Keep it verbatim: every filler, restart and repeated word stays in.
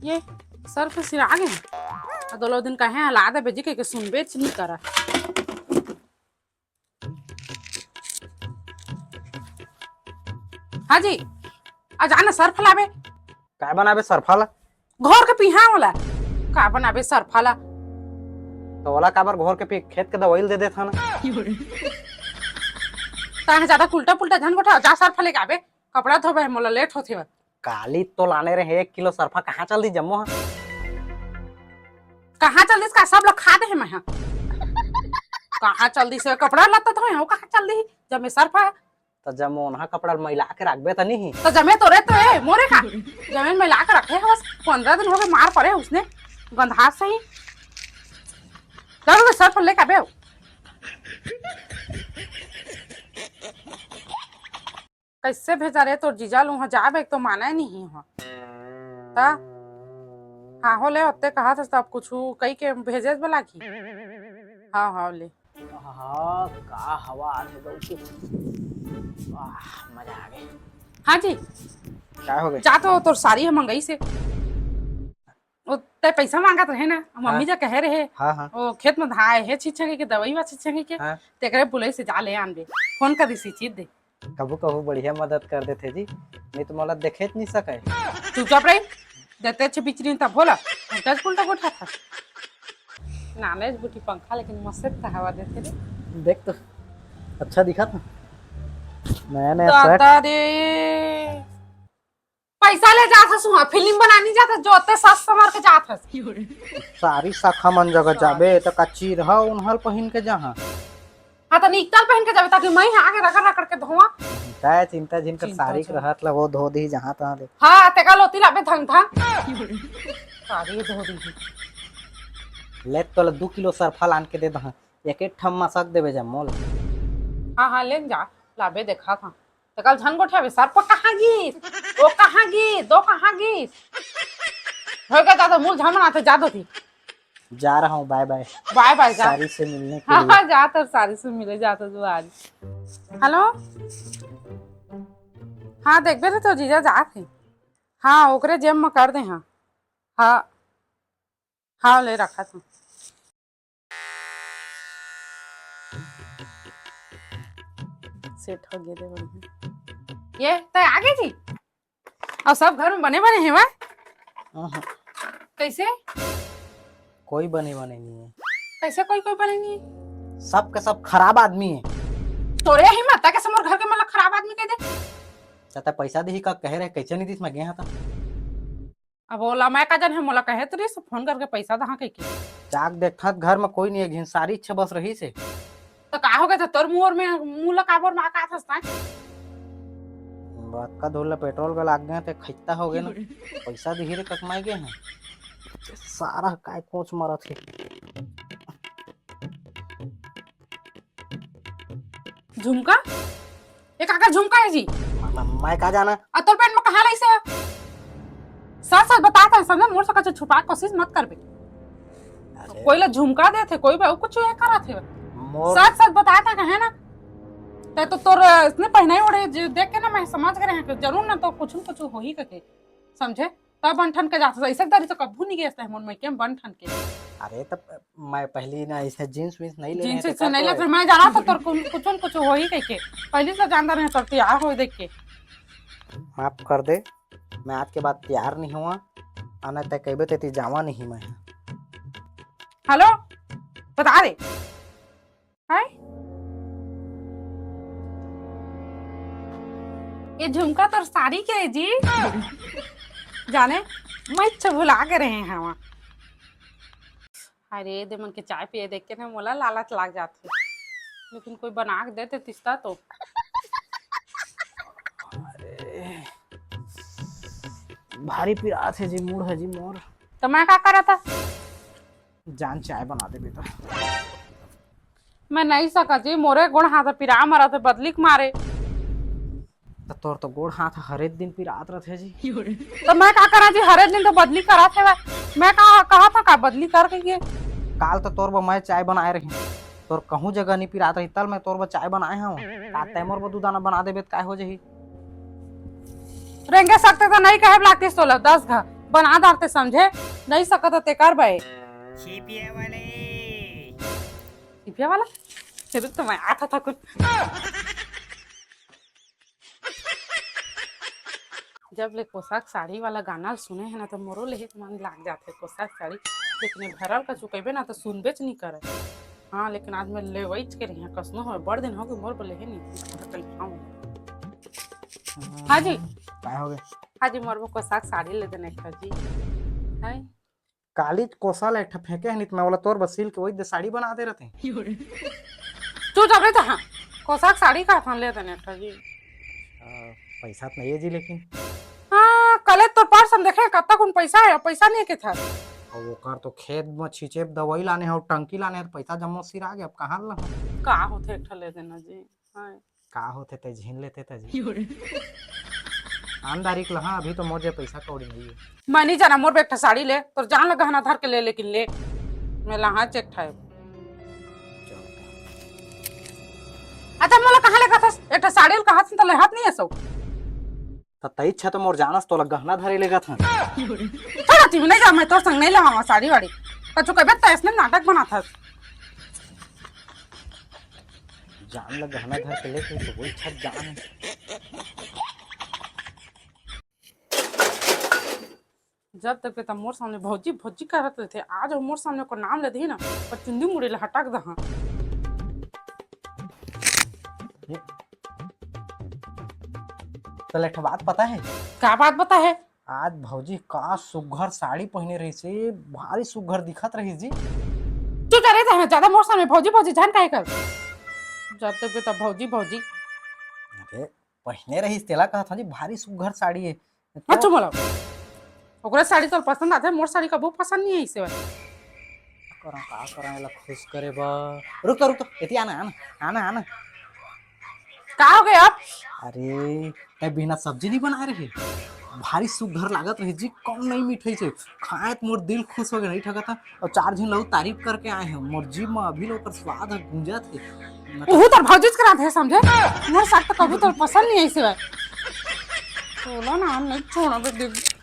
ये सर्फ सिरा गे। अ दोनों दिन कहे हला दे बेजी कहिके सुनबेच नहीं करा। हाँ जी, आ जाना सर्फ लाबे। काय बनाबे सर्फा ला? घोर के पीहा वाला। का बनाबे सर्फा ला? तो ओला काबर घोर के पी, खेत के दवाई ल दे देथन। ताहे ज्यादा उल्टा पुल्टा झन गोठा, जा सर्फा लेके आबे। कपड़ा धोबे, मोला लेट होथे। काली तो लाने रहे एक किलो सर्फा, कहाँ चल दी जम्मो ह? कहाँ चल दिस का? सब लोग खा दे हे मैं ह। कहाँ चल दिस? कपड़ा लत्ता धोए हो, कहाँ चल दी? जब मैं सर्फा। त जब मोनहा कपड़ा मैला के रखबे त नहीं? त जमे तोरे तो ए, मोरे का? जमे मैला के रखे हवस, पंद्रह दिन हो गए, मार पड़े उसने, गंधास सही। चलो, सर्फ लेके आबे। कैसे भेजा रे तोर जीजा ल उहाँ जाबे, एक तो माने नहीं हो। ता? हाँ, हो ले, ओत्ते कहा था, तब कुछ कही के भेजे बला की। हाँ, हाँ, ले। हाँ, का हवा आथे गऊ के। आह, मजा आ गए। हाँ जी। का हो गए? जा तो तोर सारी ह मंगई से। ओ, तै पैसा मांगत रहे ना, मम्मी हाँ। जा कहे रहे। हाँ, हाँ। ओ, खेत में धाए हे, छिछे के दवाई वा छिछे के। हाँ। तेकरे बुलाई से जा ले आन दे। फोन कर दिसी चीज दे। कभू कभू बढ़िया मदद कर देथे जी, नहीं तो मोला देखेच नहीं सके। चुपचाप रही, देते छे बिचरी तब भोला, उल्टा उल्टा गोठा था। नानेज बूटी पंखा लेकिन मस्त हवा देथे रे। देख तो, अच्छा दिखा था। नया नया shirt। दादा रे, पैसा ले जात हस उहाँ, फिल्म बनानी जात हस, जो अत्ते सस समर के जात हस। सारी शाखा मन जगह जाबे, त का चीरहा उन्हल पहिन के जाहा। हाँ, त निकतल पहिन के जाबे, ताकि मैं आगे रगड़ रगड़ के धोवा। तय चिंता झिन कर, चिंता सारी झिन। रहत ला वो धो दी जहाँ तहाँ ले। हाँ, तेका लोती लाबे धंग धंग। सारी धो दी। ले तोला दू किलो सरफा लान के दे दहा, एक एक ठम मसक देबे जा मोल। हाँ, हाँ, लेन जा, लाबे देखा था। त कल झन गोठियाबे, "सरपा कहाँ गिस? ओ कहाँ गिस? दो कहाँ गिस?" हो गया दादा, मूल झन बनाते, जा दो थी। जा रहा हूँ, bye bye। Bye bye, जा। सारी से मिलने के हाँ, लिए। हाँ, जा तो सारी से मिले, जा तो दुआरी। Hello? हाँ, देखबे रे, तो जीजा जात हे। हाँ, ओकरे जेब में कर दे, हाँ। हाँ। हाँ, ले रखा था। सेट हो गए रे बढ़िया। ये तो आ गए जी। और सब घर में बने बने हैं वा? हाँ, हाँ। कैसे? कोई बने बने नहीं है। कैसे कोई कोई बने नहीं है? सब के सब खराब आदमी है। तोरे ही माता के समोर घर के मतलब खराब आदमी कह दे। चाचा पैसा दी का कहे रहे, कैसे नहीं दी, मैं गया था। अब ओला मैं का जाने, मोला कहे तो रहिस, फोन करके पैसा दहा कहिके। जाके देखत घर में कोई नहीं है, घिनसारी इच्छा बस रहिस हे। तो का हो गया था तोर मुंह में, मुंह ला काबर मा का थस ताय? बड़का धुर ला पेट्रोल का लाग गया, ते खैता हो गया ना। पैसा दिही रे ककमाई गए हैं। सारा काय कोच मारत हे। झुमका? ये काकर झुमका है जी? म-, म-, मैं का जाना? आ तोर पेट में कहाँ लाइस हे? सच सच बता था, समझे? मोर से कुछ छुपा कोशिश मत करबे। अरे। कोई ला झुमका देथे, कोई बा, कुछ ये करत हे। मोर सच सच बता था, कहे ना? ते तो तोर इसने पहनाई ओढ़े जो देख के ना मैं समझ गए हैं कि जरूर ना तो कुछ न कुछ हो ही करके, समझे? तब बन ठन के जात हस, ऐसे दारी तो कभू नहीं गए हस मोर मइके में बन ठन के। अरे, तब मैं पहली ना ऐसे जींस वींस नहीं लेने जींस हैं, वींस तो नहीं लेते, मैं जाना था तोर कुछ, कुछ न कुछ हो ही कह के। पहली से जानता रहे तोर तैयार हो देख के। माफ कर दे, मैं आज के बाद तैयार नहीं हुआ, आना तय कहबे ते जावा नहीं मैं। हेलो, बता दे। हाय। ये झुमका तोर सारी के है जी? जाने, मैं इच्छा भुला के रहे हैं वहाँ। अरे, दे मन के चाय पिए देख के ना मोला लालच लाग जाथे। लेकिन कोई बना के देते तिस्ता तो। अरे, भारी पिरात हे जी, मूड़ हे जी मोर। तो मैं का करत? जान चाय बना दे बेटा। मैं नहीं सकत जी, मोरे गोड़ हाथ पिरा मरत हे, बदली के मारे। त तोर तो गोड़ हाथ हरेक दिन पिरात रथे जी। तो मैं का करा जी, हरेक दिन तो बदली करत हे। मैं का कहा था का बदली कर कहिए? काल तो तोर बर मैं चाय बनाए रही, तोर कहूँ जगह नहीं पिरात रही, तल मैं तोर बर चाय बनाए हूँ। का तै मोर बर दू दाना बना देबे त काय हो जाही? रेंगे सकते तो नहीं कहे लागतीस तोला दस घा। बना डारते समझे, नहीं सकत ते कर बे। छिपिया वाले। छिपिया वाला? रुक तो मैं आता था कुछ। जब ले कोसाक साड़ी वाला गाना ल सुने हे ना, तो मोरो लेहे के मन लाग जाथे कोसाक साड़ी। लेकिन ये भरल का चुकेबे ना, तो सुनबेच नहीं करे। हाँ, लेकिन आज मैं लेवइच के रही, कसनो हो, बड़ दिन हो गए मोर बर लेहे नहीं। हाँ जी। काय हो गए? हाँ जी, मोर बर कोसाक साड़ी ले देना एक ठो जी। है? कालीच कोसा ला एक ठा फेंके हन, त मैं ओला तोर बर सिल के वही दे साड़ी बना दे रहते। तू जबे तो हाँ, कोसाक साड़ी का थान ले देने एक ठो जी। आ, पैसा तो नहीं है जी, लेकिन हाँ, कले तो पर्स हम देखे, कत्ता कुन पैसा है, पैसा नहीं के था। अउ ओकर तो खेत में छिंचे दवाई लाने हो, टंकी लाने हो, तो पैसा जम्मो सिरा गया, अब कहाँ ला? का होथे एक ठो ले देना जी। हाँ। का होथे ते झिन लेते ते जी। आन दारी के लहा, अभी तो मोर जे पैसा कौड़ी नहीं है। मैं नहीं जाना, मोर बर एक ठा साड़ी ले, तोर जान ला गहना धर के ले, लेकिन ले। मैं लहा चेक ठाए। अच्छा, मोला कहाँ ले कहथस? एक ठा साड़ी ल कहत हन, त ले हाथ नहीं असो। त तई इच्छा तो मोर जानस, तोला गहना धरे लेगत हन। छोड़ा, तू नहीं जा, मैं तोर संग नहीं लेवा साड़ी वाड़ी। कछु कबे त ऐसने नाटक बनाथस। जान ला गहना धर के लेके तो वही छत जान। जब तक बेटा मोर सामने भौजी भौजी करत रहथे, आज वो मोर सामने ओकर नाम ले दही ना, पर चुंदी मुड़ी ला हटक दहा। तोला एक ठो बात पता है? का बात पता है? आज भौजी का सुग्घर साड़ी पहने रहिस हे, भारी सुग्घर दिखत रहिस जी। तू डरे रहे, ज्यादा मोर सामने भौजी भौजी जान काहे कर? जब तक बेटा भौजी भौजी। अरे, पहने रहिस तेला कहत हन जी, भारी सुग्घर साड़ी है। मत चुप बोला। ओकरा साड़ी तोर पसंद आथे, मोर साड़ी कबो पसंद नहीं है इसे बार। करा का करा एला खुश करे बर। रुक तो, रुक तो, एती आना, आना, आना, आना। का हो गया अब? अरे, तै बिना सब्जी नहीं बनाए रहे? भारी सुग्घर लागत रहे जी, कम नहीं मिठाई से। खाए त मोर दिल खुश हो गया, नहीं ठगत। अउ चार झिन लहू तारीफ करके आए हैं, मोर जीभ में अभी ले ओकर स्वाद ह गूंजत हे। मतलब उहू तोर भौजीच करात हे, समझे? मोर साग तो कभू तोर पसंद नहीं आइस हे। तोला ना नहीं छोड़बे, देख।